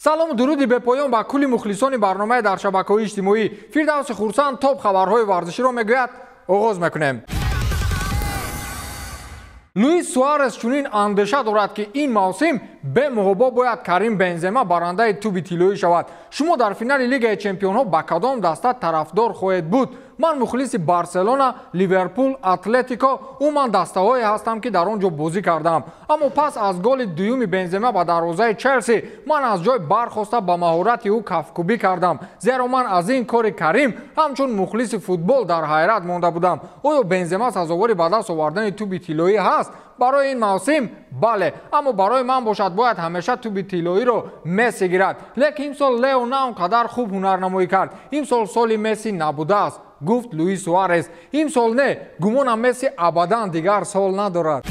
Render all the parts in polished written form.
Салому дуруди бепоён ба кулли мухлисони барномаи дар шабакаҳои иҷтимоӣ. Фирдавси Хурсанд топ хабарҳои варзиширо мегӯяд. Оғоз мекунем. Луис Суарес чунин андеша дорад, ки ин мавсим бемуҳобо бояд Карим Бензема барандаи тӯби тиллоӣ шавад. Шумо дар финали Лигаи чемпионҳо ба кадом даста тарафдор хоҳед буд? Ман мухлиси Барселона, Ливерпул, Атлетико, умуман дастаҳое ҳастам, ки дар он ҷо бозӣ кардаам. Аммо пас аз голи дуюми Бензема ба дарвозаи Челси ман аз ҷой бархоста ба маҳорати ӯ кафкӯбӣ кардам, зеро ман аз ин кори Карим ҳамчун мухлиси футбол дар ҳайрат монда будам. Оё Бензема сазовори ба даст овардани тӯби тиллоӣ ҳаст? Барои ин мавсим бале, аммо барои ман бошад, бояд ҳамеша тӯби тиллоиро Месси гирад. Лекин имсол Лео на он қадар хуб ҳунарнамоӣ кард. Имсол соли Месси набудааст, гуфт Луис Суарес. Имсол не, гумонам Месси абадан дигар сол надорад.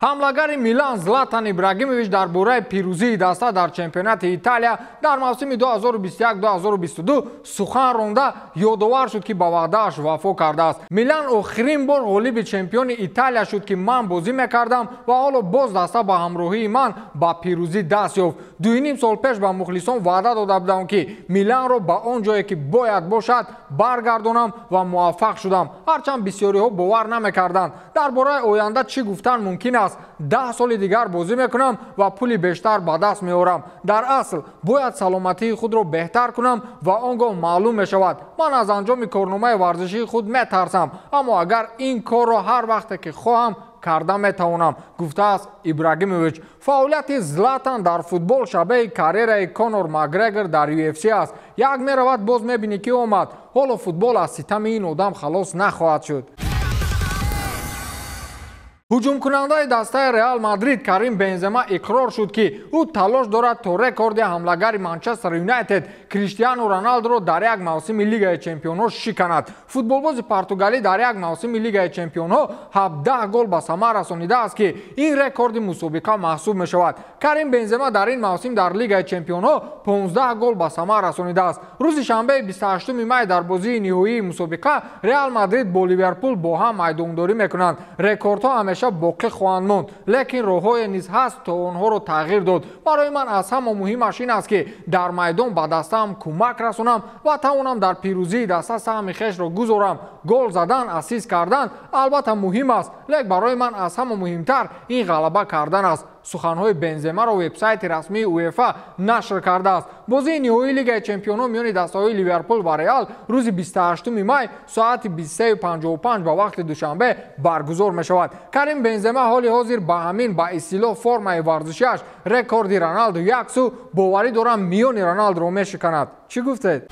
Ҳамлагари Милан Златан Ибрагимович дар бораи пирӯзии даста дар чемпионати Италия дар мавсими 2021-2022 сухан ронда ёдовар шуд, ки ба ваъдааш вафо кардааст. Милан охирин бор ғолиби чемпиони Италия шуд, ки ман бозӣ мекардам ва ҳоло боз даста ба ҳамроҳии ман ба пирӯзӣ даст ёфт. 2,5 сол пеш ба мухлисон ваъда дода будам, ки Миланро ба он ҷое, ки бояд бошад, баргардонам ва муваффақ шудам. Ҳарчанд бисёриҳо бовар намекарданд. Дар бораи оянда чӣ гуфтан мумкин аст? 10 соли дигар бозӣ мекунам ва пули бештар ба даст меорам. Дар асл бояд саломатии худро беҳтар кунам ва он гоҳ маълум мешавад. Ман аз анҷоми корномаи варзишии худ метарсам, аммо агар ин корро ҳар вақте ки хоҳам карда метавонам, гуфтааст Ибрагимович. Фаъолияти Златан дар футбол шабеҳи карьераи Конор Макгрегор дар UFC аст. Як меравад, боз мебинӣ, ки омад. Ҳоло футбол аз ситами ин одам халос нахоҳад шуд. Ҳуҷумкунандаи дастаи Реал Мадрид Карим Бензема иқрор шуд, ки ӯ талош дорад то рекорди ҳамлагари Манчестер Юнайтед Криштиану Роналдуро дар як мавсими Лигаи чемпионҳо шиканад. Футболбози португалӣ дар як мавсими Лигаи чемпионҳо 17 гол ба самар расонидааст, ки ин рекорди мусобиқа маҳсуб мешавад. Карим Бензема дар ин мавсим дар Лигаи чемпионҳо 15 гол ба самар расонидааст. Рӯзи шанбеи 28 май дар бозии ниҳоии мусобиқа Реал Мадрид бо Ливерпул бо ҳам майдондорӣ мекунанд. Рекордҳо ҳамеша боқӣ хоҳанд монд, лекин роҳҳое низ ҳаст, то онҳоро тағйир дод. Барои ман аз ҳама муҳимаш ин аст, ки дар майдон ба дастаам кӯмак расонам ва тавонам дар пирӯзии даста саҳми хешро гузорам. Гол задан, ассист кардан албатта муҳим аст, лек барои ман аз ҳама муҳимтар ин ғалаба кардан аст. Суханҳои Бенземаро вебсайти расмии УЕФА нашр кардааст. Бозии ниҳоии Лигаи чемпионҳо миёни дастаҳои Ливерпул ва Реал рӯзи 28 май соати 23:55 ба вақти Душанбе баргузор мешавад. Карим Бензема ҳоли ҳозир ба ҳамин ба истилоҳ формаи варзишиаш рекорди Роналду як су, боварӣ дорам, миёни Роналдуро мешиканад. Чӣ гуфтед?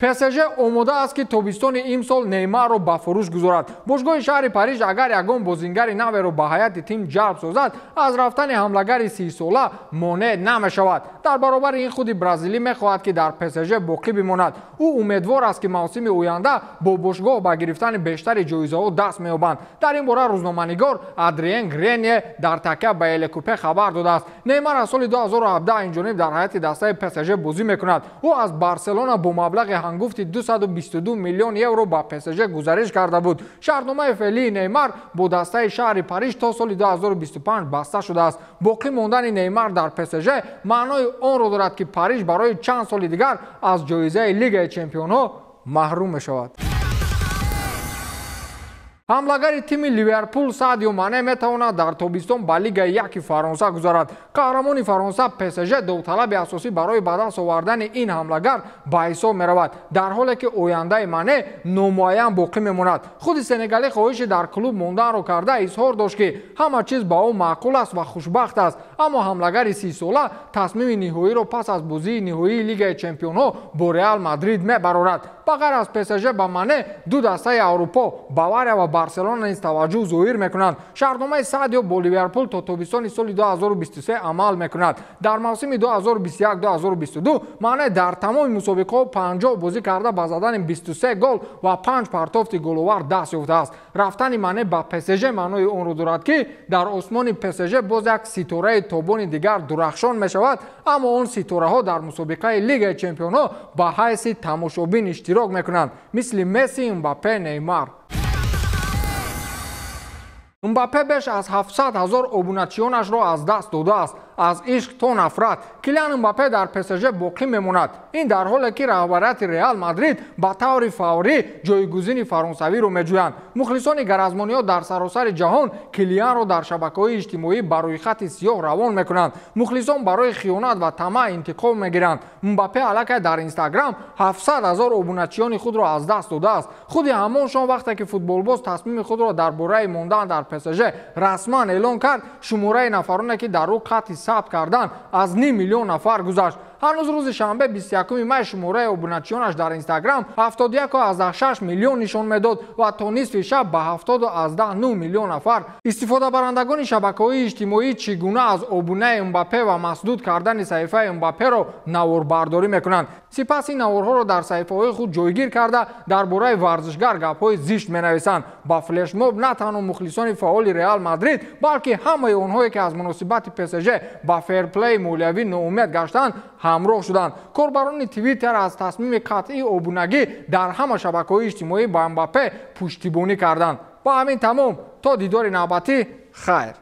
ПСЖ омода аст, ки тобистони имсол Неймарро ба фурӯш гузорад. Бошгоҳи шаҳри Париж агар ягон бозингари наверо ба ҳайати тим ҷалб созад, аз рафтани ҳамлагари 30-сола монеъ намешавад. Дар баробари ин худи бразилӣ мехоҳад, ки дар ПСЖ боқӣ бимонад. Ӯ умедвор аст, ки мавсими оянда бо бошгоҳ ба гирифтани бештари ҷоизаҳо даст меёбанд. Дар ин бора рӯзноманигор Адриен Гренье дар такя ба Элекупе хабар додааст. Неймар аз соли 2017 инҷониб дар ҳайати дастаи ПСЖ бозӣ мекунад. Ӯ аз Барселона бо маблағи ҳангуфти 222 миллион евро ба ПСЖ гузариш карда буд. Шартномаи феълии Неймар бо дастаи шаҳри Париж то соли 2025 баста шудааст. Боқӣ мондани Неймар дар ПСЖ маънои онро дорад, ки Париж барои чанд соли дигар аз ҷоизаи Лигаи чемпионҳо маҳрум мешавад. Ҳамлагари тими Ливерпул Садио Мане метавонад дар тобистон ба Лигаи яки Фаронса гузарад. Қаҳрамони Фаронса ПСЖ довталаби асосӣ барои ба даст овардани ин ҳамлагар ба ҳисоб меравад, дар ҳоле ки ояндаи Мане номуайян боқӣ мемонад. Худи сенегалӣ хоҳиши дар клуб монданро карда изҳор дошт, ки ҳама чиз ба ӯ маъқул аст ва хушбахт аст. Аммо ҳамлагари 30-сола тасмими ниҳоиро пас аз бозии ниҳоии Лигаи чемпионҳо бо Реал Мадрид мебарорад. Ба ғайр аз ПСЖ ба Мане ду дастаи Аврупо, Бавария ва Барселона низ таваҷҷӯҳ зоҳир мекунанд. Шартномаи Садио бо Ливерпул то тобистони соли 2023 амал мекунад. Дар мавсими 2021-2022 Мане дар тамоми мусобиқаҳо 50 бозӣ карда ба задани 23 гол ва 5 партофти головар даст ёфтааст. Рафтани Мане ба ПСЖ маънои онро дорад, ки дар осмони ПСЖ боз як ситораи тобони дигар дурахшон мешавад, аммо он ситораҳо дар мусобиқаи Лигаи чемпионҳо ба ҳайси тамошобин иштирок мекунанд, мисли Месси, Мбаппе, Неймар. Мбаппе беш аз 700 ҳазор обуначиёнашро аз даст додааст. Аз ишқ то нафрат Килиан Мбаппе дар ПСЖ боқӣ мемонад. Ин дар ҳоле ки раҳбарияти Реал Мадрид ба таври фаврӣ ҷойгузини фаронсавиро меҷӯянд. Мухлисони гаразмониҳо дар саросари ҷаҳон Килианро дар шабакаҳои иҷтимоӣ ба рӯйхати сиёҳ равон мекунанд. Мухлисон барои хиёнат ва тамаъ интиқом мегиранд. Мбаппе аллакай дар Инстаграм 700 ҳазор обуначиёни худро аз даст додааст. Худи ҳамон шом, вақте ки футболбоз тасмими худро дар бораи мондан дар ПСЖ расман эълон кард, шумораи нафароне ки дар ӯ қатъи сабт карданд, аз ним миллион нафар гузашт. Ҳанӯз рӯзи шанбе, 21 май, шумораи обуначиёнаш дар Инстаграм 71,6 миллион нишон медод ва то нисфи шаб ба 70,9 миллион нафар. Истифодабарандагони шабакаҳои иҷтимоӣ чӣ гуна аз обунаи Мбаппе ва масдуд кардани саҳифаи Мбапперо наворбардорӣ мекунанд. Сипас ин наворҳоро дар саҳифаҳои худ ҷойгир карда, дар бораи варзишгар гапҳои зишт менависанд. Ба флешмоб на танҳо мухлисони фаъоли Реал Мадрид, балки ҳамаи онҳое ки аз муносибати ПСЖ ба ферплеи молиявӣ ноумед гаштанд, ҳамроҳ шуданд. Корбарони Твиттер аз тасмими қатъии обунагӣ дар ҳама шабакаҳои иҷтимоӣ ба Мбаппе пуштибонӣ карданд. Ба ҳамин тамом, то дидори навбатӣ, хайр.